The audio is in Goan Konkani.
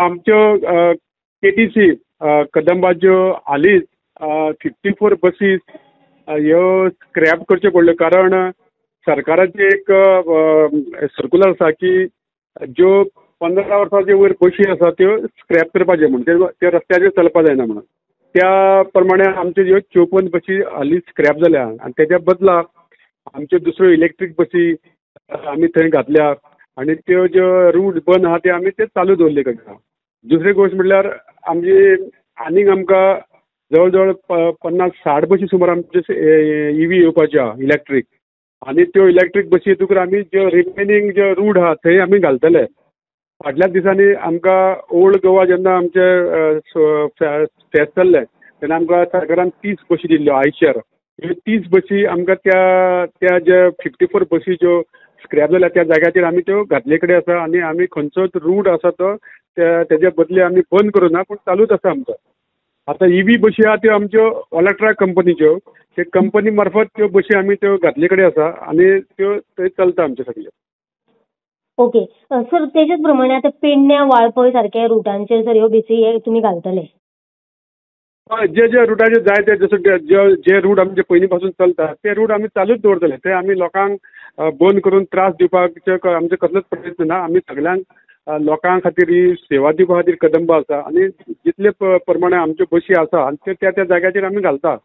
आमच्यो केटीसी कदंबाच्यो हालींच 54 बसीस ह्यो स्क्रॅप करच्यो पडल्यो, कारण सरकाराची एक सर्कुलर आसा की ज्यो 15 वर्सांचे वयर बशी आसा त्यो स्क्रॅप करपाच्यो, म्हणजे त्यो रस्त्याचेर चलपा जायना म्हणून. त्या प्रमाणे आमच्यो ह्यो 54 बसी हालींच स्क्रॅप जाल्या आनी तेच्या बदला आमच्यो दुसऱ्यो इलेक्ट्रीक बसी आमी थंय घातल्या आनी त्यो ज्यो रूट बंद आहा ते आमी ते चालू दवरले कडेन. दुसरी गोश्ट म्हणल्यार आमची आनीक आमकां जवळ जवळ 50-60 बसी सुमार आमच्यो इवी येवपाच्यो आहा इलेक्ट्रीक, आनी त्यो इलेक्ट्रीक बसी येतकूच आमी ज्यो रिमेनींग ज्यो रूट आहा थंय आमी घालतले. फाटल्या दिसांनी आमकां ओल्ड गोवा जेन्ना आमचे फेस्त चल्लें तेन्ना आमकां सरकारान 30 बसी दिल्ल्यो आयचर. ह्यो 30 बसी आमकां त्या त्या ज्या 54 बसी ज्यो स्क्रॅप जाल्या त्या जाग्याचेर आमी त्यो घातले कडेन आसा आनी आमी खंयचोच रूट आसा तो तेज्या बदले आमी बंद करूं ना, पूण चालूच आसा आमचो. आतां इवी बशी आहा त्यो आमच्यो ओलेट्रा कंपनीच्यो, ते कंपनी मार्फत त्यो बशी आमी त्यो घातले कडेन आसा आनी त्यो थंय चलता आमच्यो सगल्यो. ओके सर, तेच्याच प्रमाणे आतां पेडण्या वाळपय सारक्या रुटांचेर सर ह्यो बसी तुमी घालतले? हय, जे जे रुटाचेर जाय ते जसो जे रूट आमचे पयलीं पासून चलता ते रूट आमी चालूच दवरतले. ते आमी लोकांक बंद करून त्रास दिवपाक आमचे कसलोच प्रयत्न ना. आमी सगल्यांक लोकां खातीर ही सेवा दिवपा खातीर कदंबा आसा आनी जितले प्रमाणे आमच्यो बशी आसा आनी त्यो त्या त्या जाग्याचेर आमी घालता.